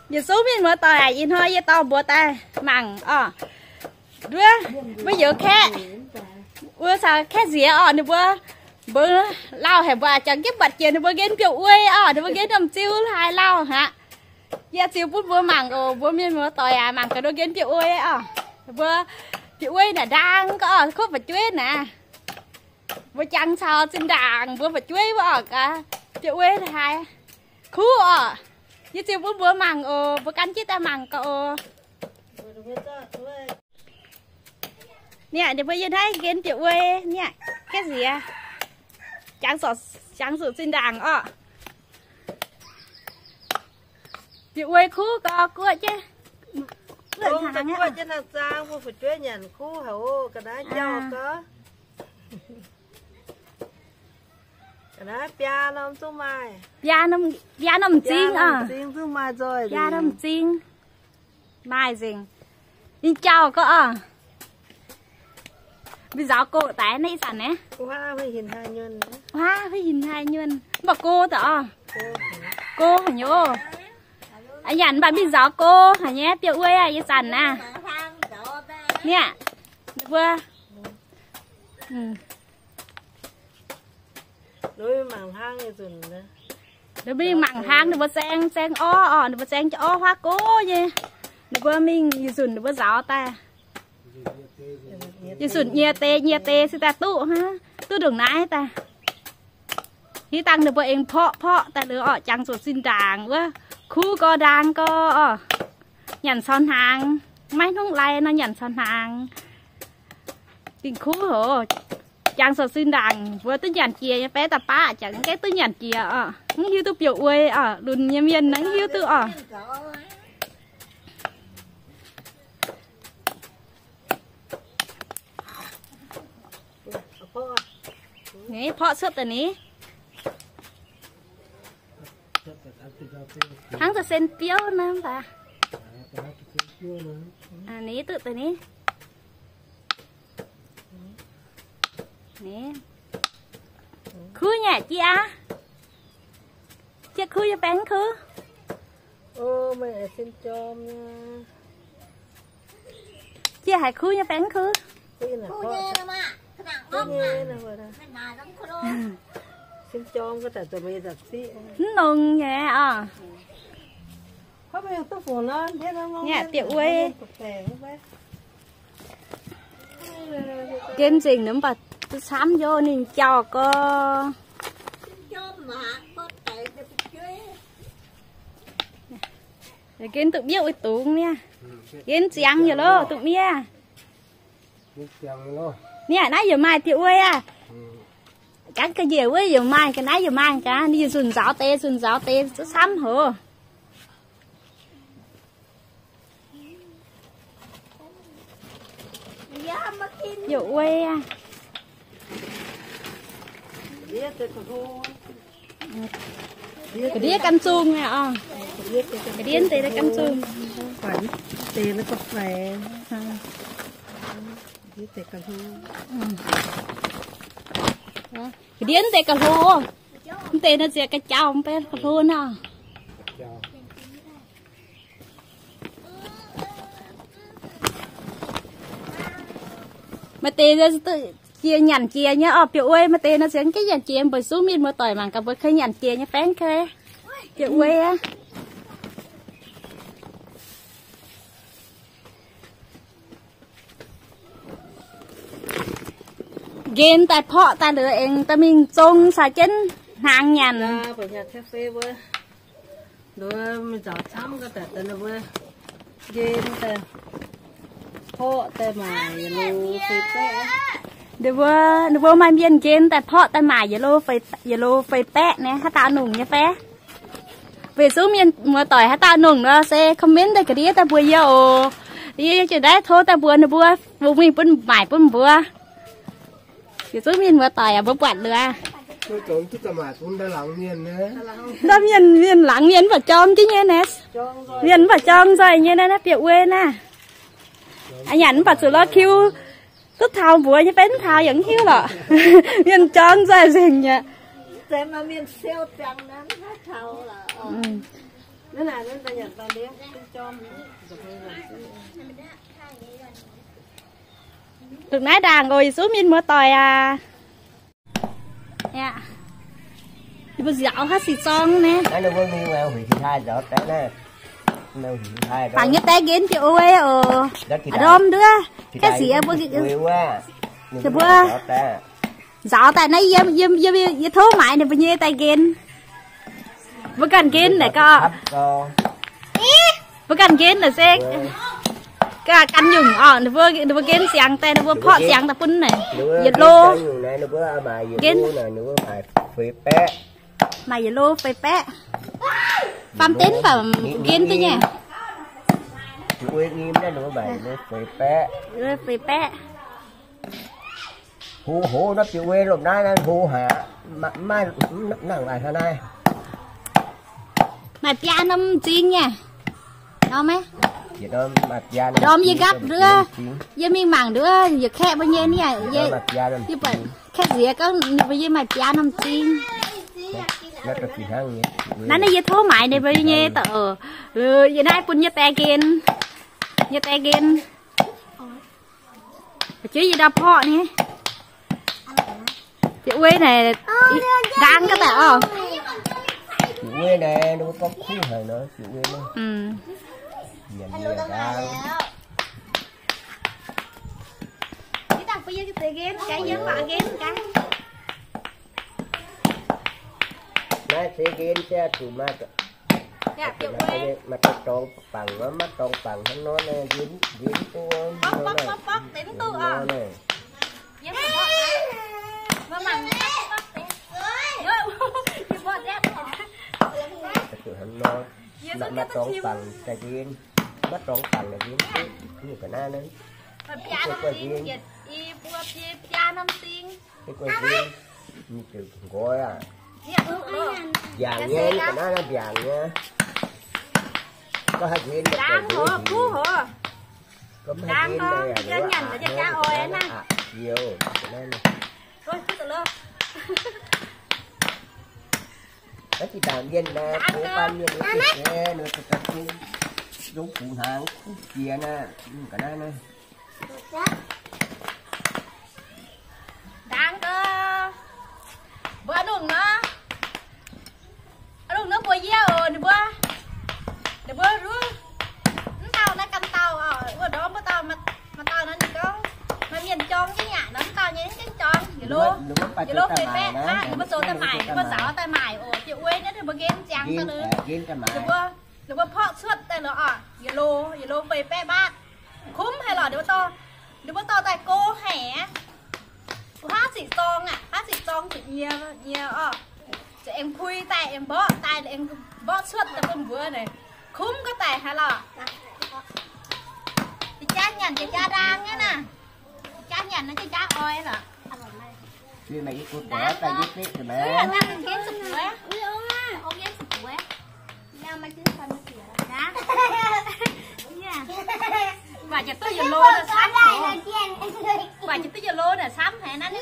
Yietc zungv mienh muoz-doic aac, ih hnoi yie dorh mbuo daaih mangc oc. Nduov, mbuo youz kaeqv, mbuo caux kaeqv nziex oc, ninh mbuo mbuo lauh haic, mbuo aqc jangx jienv buatc jiex ninh mbuo nqen biouv-uei oc, ninh mbuo nqen domh ziu haaix lauh aqv. Yie ziux bun mbuo mangc oc, mbuo mienh muoz-doic aac, mangc gaax ninh mbuo nqen biouv-uei oc. Ninh mbuo biouv-uei naaic ndaang gaax oc, kuv fu'jueiv naaic. Mbuo jangx caux zinh ndaangc mbuo fu'jueiv wuov oc, gaax biouv-uei haaix kuv oc. Yie ziux bun mbuo mangc oc, mbuo gan jienv daaih mangc gaax oc. Niaa, ninh mbuo yie naaiv nqen biouv-uei niaa, kaeqv nziex, jangx zuqc zinh ndaangc orqc. Biouv-uei kuv gau, guoqv jienv, guoqv jienv hnangv zaang, mbuo fu'jueiv nyanc kuv haic oc, ga'naaiv jauh gau. Ga'naaiv biaa norm zungv maaih. Biaa norm, biaa norm m'zing oc. M'zing zungv maaih nzoih. Biaa norm m'zing maaih nzengc. Ninh jauh gau oc. Mbuo nzaaux gox daaih naaiv ih zanc naaiv. Waav huv hinc haaix nyuonh. Mv baac go daaih oc. Go haic nyei oc. A'nyanc mv baac mingh nzaaux go haic nyei biouv-uei aac, ih zanc naaiv. Niaa, ninh mbuo Ninh mbuo mingh mangc hlang, ninh mbuo zaeng, zaeng orv oc, ninh mbuo zaeng jiex orv huaav go nyei. Ninh mbuo mingh yietc nzunc ninh mbuo nzaaux daaih. Yietc nzunc nyiex deix, nyiex deix se daaih duqv hnangv, duqv ndongc naaiv daaih. Hiuv dangh ninh mbuo aengx porqv porqv daaih liuz orqc, jangx zuqc zinh ndaangc wuov, kuv gau ndaang gau orqc. Nyanc caux hnaangx, maiv hnungv lai nor nyanc caux hnaangx. Dingc kuv hoc, jangx zuqc zinh ndaangc mbuo duqv nyanc jiex nyei, baeqv daaih baqv jangx gaeqv duqv nyanc jiex orqc. Mv hiuv duqv biouv-uei orqc, lunx nyei mienh mv hiuv duqv orqc. Ni porqv cuotv daaih ni. Hnangv da'sen biouv nor mv baac. Ni duqv daaih ni. Ni. Kuv nyei jiex aqv. Jiex kuv nyei baeng kuv. Jiex haiz kuv nyei baeng kuv. Mv longx nyei oc. Biouv-uei. Gen nzengc nor mv baac duqv camv njoux ninh jauh gau. Gen duqv mbiouv uix dungz niaa. Gen ziangx yaac loh duqv miev. Niaa, naaiv yaac maaih biouv-uei aqv. Gangv ga'nyiec wuov yaac maaih, ga'naaiv yaac maaih gaax. Ninh yietc nzunc nzaaux deix, nzunc nzaaux deix duqv camv hoc. Biouv-uei aqv. Ga'ndiev gan zungh aqv oc. Ga'ndiev deix gan zungh. Ga'ndiev deix ga'hlo. Mv deix nor ziex ga'jauv, mv baac ga'hlo nor. Maaih deix jiex nyanc jiex nyei orqc, biouv-uei. Maaih deix nor ziex mv gaengh nyanc jiex, mbuo zungv mienh muoz-doic mangc gaax mbuo kei nyanc jiex nyei baeng kei. Biouv-uei aqv. Nqen daaih porqv daaih liuz aengx daaih mingh zong caux jienv hnaangx nyanc. Ninh mbuo, ninh mbuo maaih mienh nqen daaih porqv daaih maaic yietc lo feix, yietc lo feix baeqv naaiv, haaix dauh nongc nyei fai? Weic zuqc mienh muoz-doic haaix dauh nongc nor se comment daaih ga'ndiev daaih mbuox yie oc. Yie ziouc naaiv tov daaih mbuox ninh mbuo, mbuo mingh bun maaic bun mbuo. Weic zuqc mienh muoz-doic aac, mbuo buatc liuz aqv. Ndau mienh, mienh laangz mienh mv baac jorng jienv nyei naaiv. Mienh mv baac jorng nzoih nyei naaiv, naaiv biouv-uei naaiv. A'nyanc mv baac zuqc lorz kiu duqv taux mbuox nyei fai mv taux yaac mv hiuv lorqc. Mienh jorng nzoih nzengc aqv. Lungh naaiv ndaangc oc, yietc zungv mienh muoz-doic aac. Yie mbuo nzaaux haaix sic zorng naaiv. Bangc nyei dae nqenx jiex uei oc. Ndorm nduov, kaeqv sic mbuo, mbuo nzaaux daaih naaiv, yie, yie, yie tov maaiz ninh mbuo nyei dae nqenx. Mbuo ganh nqenx naaic gaax. Mbuo ganh nqenx naaic se ganh nyungc oc. Ninh mbuo, ninh mbuo nqenx ziangx daaih, ninh mbuo porqv ziangx daaih bun naaic yietc lo. Nqenx maaih yietc lo feix baeqv. Faam-denv baac nqenx duqv nyei. Feix baeqv. Hoz hoz naaiv biux uei lomh naaiv, hoz haic, maiv nangc waac hnangv naaiv. Maaih biaa norm m'zing nyei. Ndorm yie nqaapv nduov, yie mingh mangc nduov, yietc kaeqv mbuo nyei niaa, yie buatc kaeqv nziex gorngv ninh mbuo yie maaih biaa norm m'zing. Naaiv naaiv yie tov maaiz ninh mbuo nyei daaih oc. Yie naaiv bun yie dae nqenx, yie dae nqenx. Jienv yie ndau porqv nyei. Biux uei naaic, ndaang gaax daaih oc. Biux uei naaic, ninh mbuo gorngv kuv haic nor, biux uei naaiv. Naaiv se nqenx se zuqc maaih dorngx bangc, maiv dorngx bangc hnangv nor, nqenx, nqenx duqv. Zuqc hnangv nor, maiv dorngx bangc daaih nqenx, maiv dorngx bangc daaih nqenx duqv. Ninh ga'naaiv naaiv, gu'guaih nqenx. Nqoi aac, mbiaangc nyei, ninh ga'naaiv naaiv mbiaangc nyei. Gorngv haaix nqenx, gorngv haaix nqenx naaiv, aqc zioux. Naaiv zinh ndaangc mienh naaiv, gox baan mienh naaiv, ninh zungv fungx hnaangx kuv jiex naaiv, ga'naaiv naaiv. Ndaangc gaax. Mbuo lungh nor, lungh nor mbuox yie oc, ninh mbuo, ninh mbuo, mv dauh naaiv ganh dauh oc, wuov ndorm wuov dauh, maaih dauh nor ninh gorngv, maaih mienh jorng jienv yaac nor, mv dauh nyei mv gaengh jorng, yietc lo, yietc lo feix baeqv aqv, ninh mbuo zoux daaih maaic, ninh mbuo nzaaux daaih maaic oc, biux uei naaiv ninh mbuo nqenx ziangx daaih lorqc, ninh mbuo porqv cuotv daaih lorqc oc, yietc lo, yietc lo feix baeqv mbaatv. Kumv haic lorqc, ninh mbuo dorh, ninh mbuo dorh daaih go haic aqv. Huaav ziqc zorng aqv, huaav ziqc zorng zuqc nyie, nyie orqc. Ziouc aengx pui daaih, aengx mborqv daaih, aengx mborqv cuotv daaih bun mbuo naaic. Kumv ga'daic haic lorqc. Jiex jaa nyanc jiex jaa ndaang nyei naaic. Jaa nyanc naaiv jaa jaa oix lorqc. Baac jiex duqv yietc lo naaic camv haic, baac jiex duqv yietc lo naaic camv haic naaiv,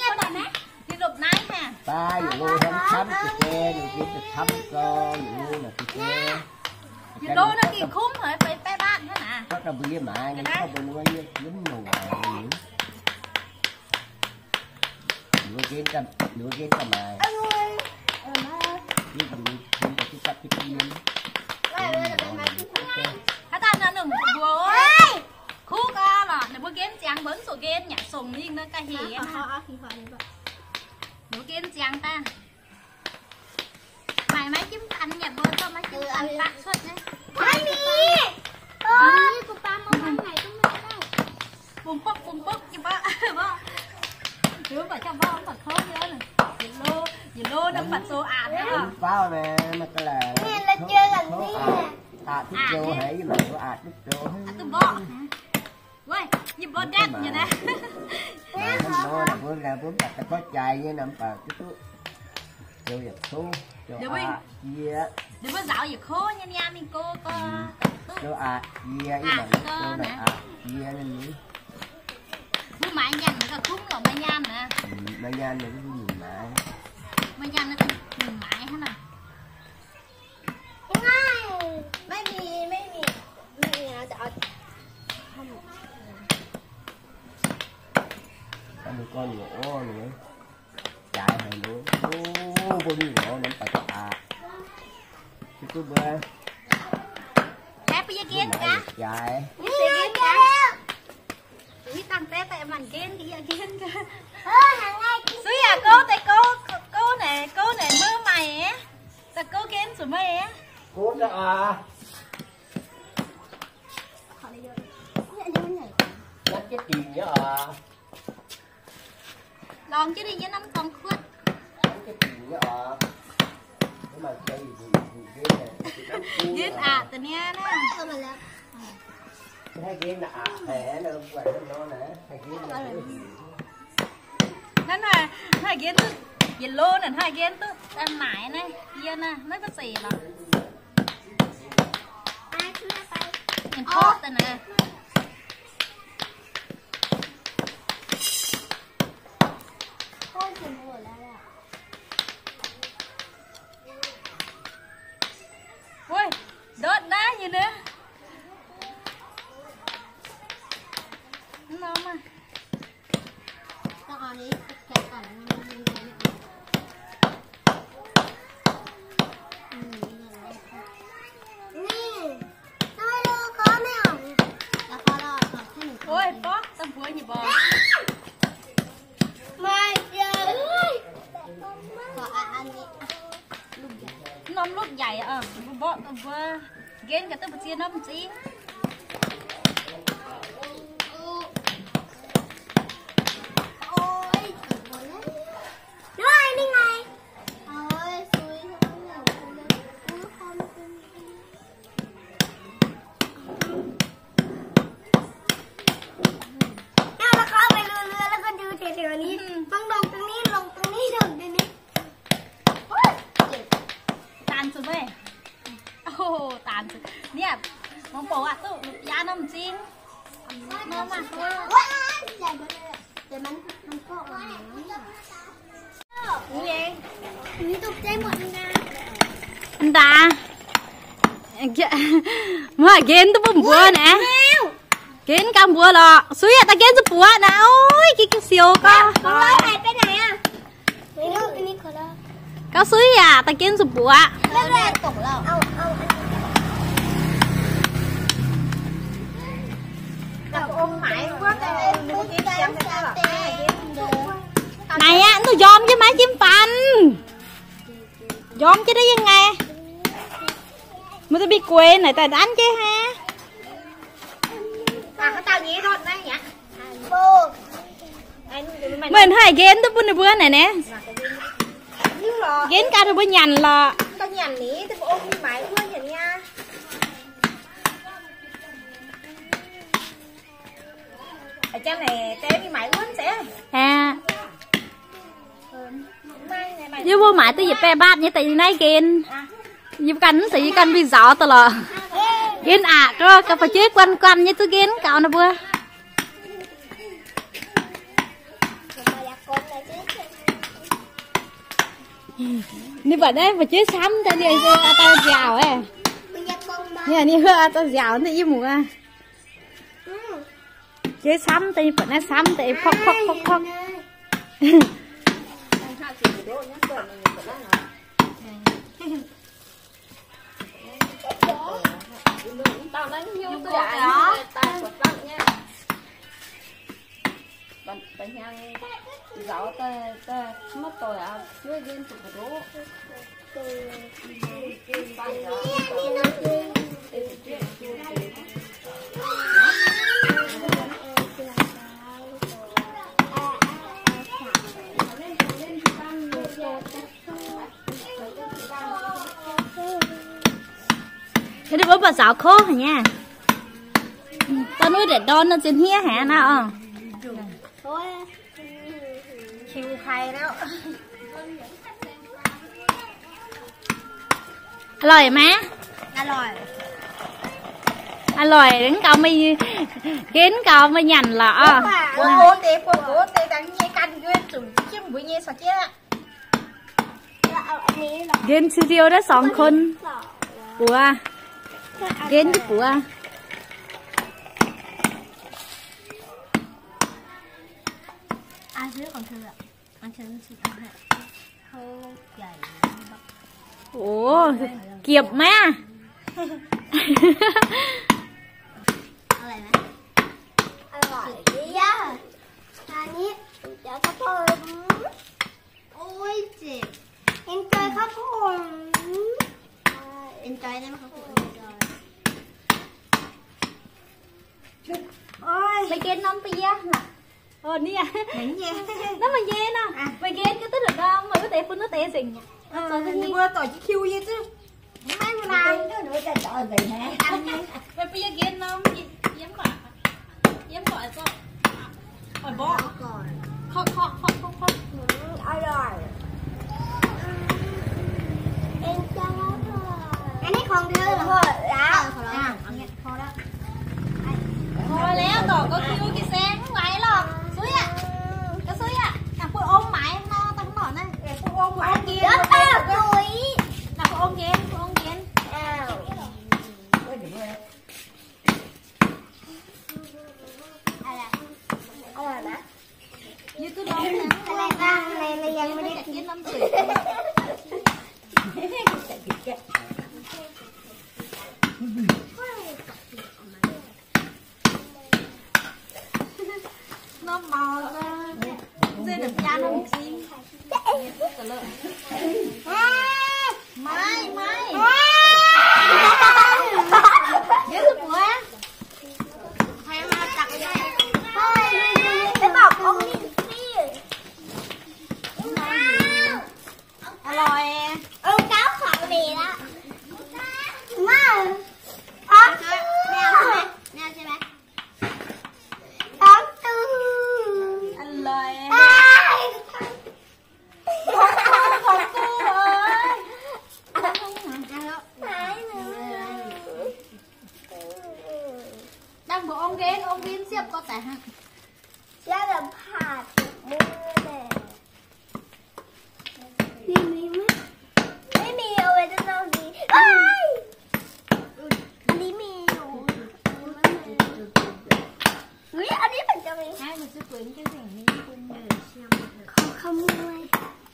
ninh lopc naaiv haic. Baac yietc lo hnangv camv jiex se, ninh jiex duqv camv gau, yietc lo naaic jiex se. Yietc lo naaiv gengh kumv haic, feix baeqv mbaatv hnangv naaic. Gorngv daaih mbuo yie maaiz nyei, gorngv mbuo yie mv longc haic. Ninh mbuo nqenx daaih maaiz. Haaix dauh nor nungc mbuox kuv gau lorqc, ninh mbuo nqenx ziangx mbuo mv zuqc nqenx, yaac songc mingh nor ga'hec. Ninh mbuo nqenx ziangx daaih. Maiv maaih jimv gan nyanc mbuo, maiv maaih jimv gan baqv cuotv nyei. Bungx bokv, bungx bokv, jiex mborqv, mborqv. Mv baac jauv mborqv mv baac kouv nyei. Yietc lo, yietc lo nor mv baac zoux aqc nyei lorqc. Aqc duqv zoux haic, yie mangc zoux aqc duqv zoux. Aqc duqv mborqv. Weic, yie mborqv ndapv nyei naaiv. Mbuo mv baac daaih gorngv jaaix nyei nor mv baac duqv duqv zoux yietc kouv, zoux aqc jiex. Ninh mbuo nzaaux yietc kouv nyei niaa mingh go gau. Zoux aqc jiex, yie mangc zoux aqc jiex naaiv nyei. Mbuo maaiz nyanc gauh kumv lorqc, maaih nyaanh naaic. Maaih nyaanh naaic mbuo nyungc maaiz. Maaih nyaanh naaiv nyungc maaiz hnangv naaic. ไม่มี ไม่มี ไม่มีนะ จะเอา Mbuo gorngv ninh orv ninh jaaix haic lo. Mbuo mingh lorz norm daaih ga'aqc. Mbuo mbuo Happy again gaax. Jaaix. Ih, dangh deix daaih mangc gen, yie gen. Suiv yaac gouv deix, gouv, gouv naaic, gouv naaic maiv maaih. Daaih gouv gen zuqc meih. Gouv daaih aac. Lorngx jienv ninh nyei norm dorngx kuotv. Njienv aqc da'niaa naaiv. Naaiv, naaiv njienv duqv yietc lo naaic, naaiv njienv duqv naaic naaiv, yie naaiv maiv zeiz lorqc. Mienh tov daaih naaic. Ui, ndortv naaiv nyei naaiv. Mv norm maah. Oi, borqv daaih mbuox nyei mborqv. Norm lupv njaaic oc, mbuo mborqv daaih mbuox. Nqenx gaax duqv mbu'ziex norm m'zing. Ơ, แล้วก็เอาไปเรือๆ แล้วก็ดูแถวๆ นี้ อืม ต้องลงตรงนี้ ลงตรงนี้ ลงตรงนี้ Tàn rồi mày. Ồ, tàn rồi. Nè, mong bổ ạ, tụ lục giá năm chín. Nó mà thôi. Ntà. Mv haiz gen duqv mbuo naaic. Gen ganh mbuo lorqc. Suiv yaac daaih gen zuqc buoqv naaic. Oi, gen siou gau. Gauv suiv yaac daaih gen zuqc buoqv. Naaic aqv, mv duqv njormh jienv maiv jiem faanx. Njormh jienv naaiv yiem ngaih. Maiv duqv mingh gueix naaic daaih anv jienv haic. Meih hnoi-aac nqenx duqv bun ninh mbuo naaic naaiv. Nqenx ganh ninh mbuo nyanc lorqc. Aa. Yie mbuo maaiz duqv yietc baeqv mbaatv nyei daaih yiem naaiv nqenx. Yie ganh mv zeiz yie ganh mingh nzaaux daaih lorqc. Nqenx aqc, gauh fu'jueiv guanh guanh nyei duqv nqenx gaux ninh mbuo. Ninh mbuo naaiv fu'jueiv camv daaih ninh heuc aa daaih nziaauc. Ninh heuc aa daaih nziaauc ninh yie muoz. Fu'jueiv camv daaih ninh mbuo naaiv camv daaih porqv porqv porqv porqv. Ninh mbuo baac zaux kouv haic nyei. Daaih nuv deix ndorn nor ziex hniev haic naaiv oc. A'loic maiv? A'loic, mv gaux meih, gen mv gaux meih nyanc lorqc oc. Gen ทีเดียว ได้สองคน buoz. Nqenx duqv buoz. Ov, giepc maiv? อร่อยไหม อร่อยเยี่ยม อันนี้เดี๋ยวข้าวโพด โอ้ยเจ็บ enjoy ข้าวโพด enjoy ได้ไหมครับผม enjoy โอ้ย ไปเก็บน้ำไปเยี่ยมน่ะ Ồ, ni aqv. Nangv maaih nyei nor. Maaih nqenx ga'ndiev ndorm, maaih wuov deix bun wuov deix nzengc aqv. Ninh mbuo dorc jienv kiu yie zuqc. Maiv maaih. Maaih bun yie nqenx norm, yie mv baac, yie mv baac zorqv. Oix mborqv. Korqv, korqv, korqv, korqv, korqv. อันนี้ของเธอเหรอ พอแล้ว พอแล้ว ต่อก็คิวกี่แซงไม่ไหวหรอก ซุยอ่ะ ก็ซุยอ่ะ อ่ะ ปุ้ยอมหมายมาตั้งหน่อยนะ ปุ้ยอมหมายกิน แล้วต่อซุย อ่ะ ปุ้ยอมเย็น ปุ้ยอมเย็น อ้าว อะไร อร่อยไหม อะไรบ้าง อะไร เรายังไม่ได้กิน Nó màu ra. Dê được da nó chín. Mai, mai. Dê được quá. Thầy mà chặt dê. Cái bọc ông đi. Mai. Alo, em. Ơ, cáo khẩu vị đó. Má. Hả? Nè, nè, nè, nè. Tháng tư. Alo, em. Ai. Tháng tư, tháng tư ơi. Tháng tư hả? Alo. Đang bữa ông đến, ông đến xếp có tài hả? Xếp là phạt mưa nè. ไม่มี ไม่มี เอาไว้ด้านนอกดี เอ้ย อันนี้มีอยู่ เฮ้ย อันนี้เหมือนจะมี ให้มันซื้อปุ๋ยมันจะเสียงนี้คุณเลย ขอขโมย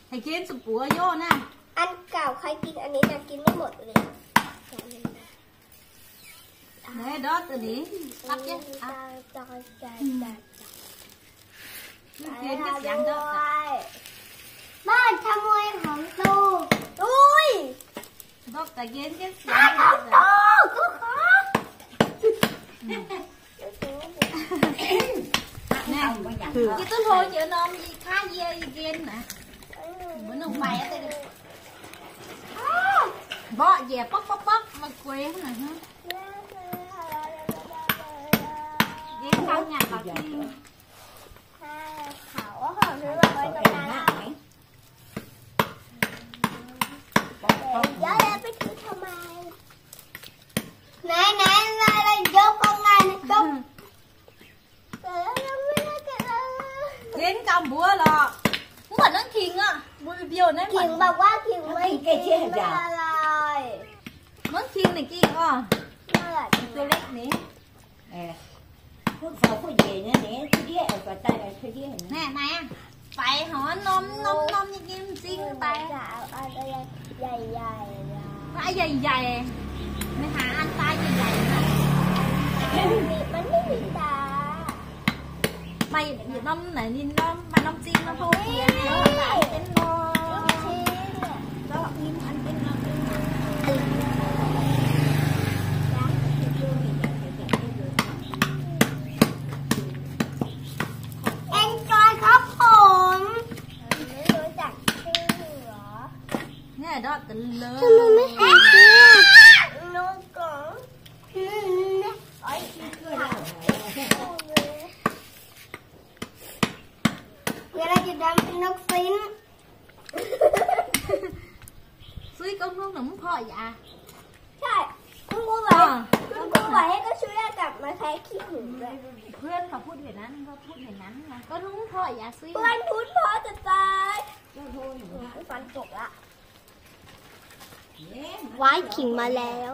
ให้กินสมปัวโย่น่ะ อันเก่าใครกินอันนี้นะ กินไม่หมดเลย Nè, đó, từ đi. Tắt chứ. À. Nó kiếm cái xiang đó. Ba, cho mua em hổng tô. Ui. Đó, ta kiếm cái xiang đó. Hổng tô, cứ khó. Nè, cái túp hô chữ nôm gì khá dễ gì ghen nè. Bữa nông mày á, tao đi. Bọ dẻ póc póc póc mà quên nè hả? Dễ khăn nhà bà Kim. Khảo á, khảo thứ ba quay tao ra. Để gió ra cái thứ thơm mai. Nè, nè, nè, nè, vô con này nè, vô. Đến cao búa lọ. Không phải nắng Thìn à. Bụi biêu nắng Thìn mà quá Thìn mấy Thìn kia chết hả? Nắng Thìn này kia à. Tôi lết nè. Phút vào phút về nữa nè, tôi biết ở tay này tôi biết. Nè, nè. Phải hả? Nôm, nôm, nôm như kim chim phải. Phải dày dày. Mày hả ăn tay dày dày hả? Mày nôm này, nôm, mày nôm chim, nôm thô kìa. Nè, ăn chim nè. Đó, ăn chim nè. Em coi khóc hồn. Nghe đó tỉnh lơ. Sao mày mới hét thế? Nó có. Người ta chỉ đóng cái nóc xính. Xui công hương nó mv phọi ya. Sai. Cung cung vậy. Cung cung vậy có xui ra cặp mà thấy khi hửng vậy. เพื่อนเขาพูดอย่างนั้น เขาพูดอย่างนั้นไง ก็รู้เพราะอย่าซื้อ เพื่อนพูดเพราะจะตาย Phản phục ạ. ว้าย ขิงมาแล้ว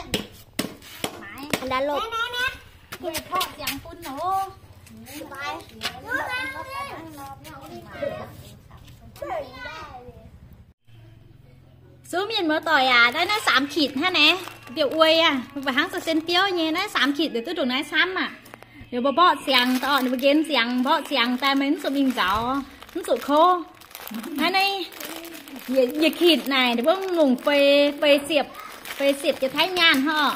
Maaiz. An daaih lopv. Yie porv ziangx bun oc. Zuov mienh muoz-doic aac, naaiv, naaiv สามขีด hnangv naaiv, diuh uei aac, mbuo hnangv zoux sen biouv nyei, naaiv สามขีด nduqc duqv ndongc naaiv camv aac. Liuz mbuo mborqv ziangx daaih, ninh mbuo nqenx ziangx, mborqv ziangx daaih, meih mv zuqc mingh nzaaux, mv zuqc kouv. Naaiv, naaiv yietc ขีด naaic, ninh mbuo mv longc feix, feix ziepc, feix ziepc jiex taiv nyaanh hnangv oc.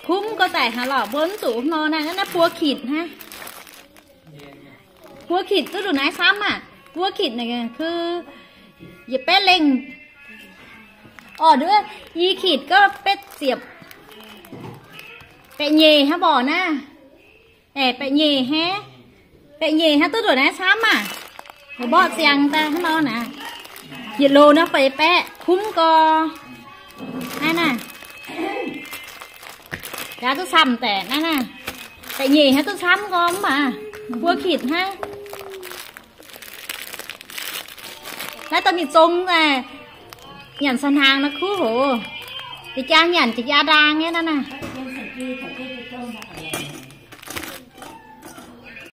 Kumv gorx daic hnangv lorqc, mbuo mv zuqc nor naaiv, naaiv, naaiv buo ขีด hnangv. Buo ขีด duqv ndongc naaiv camv aac. Buo ขีด naaic คือ yietc baeqv lengh. Orqc, nduov, i ขีด gorngv betv ziepc, baeqv nyeic hnangv mborqc naaiv. Aeqv, baeqv nyeic hnangv. Baeqv nyeic hnangv duqv ndongc naaiv camv aac. Mborqv ziangx daaih hnangv nor naaic. Yietc loz naaiv feix baeqv, kumv gorx. Naaiv naaic, yaac duqv camv daaih naaiv naaic. Baeqv nyeic hnangv duqv camv gorx mv baac buo ขีด hnangv. Naaiv daaih mingh zong daaih, nyanc sou hnaangx naaiv kuv hoc. Jiex jaa nyanc jiex jaa ndaang nyei naaiv naaic.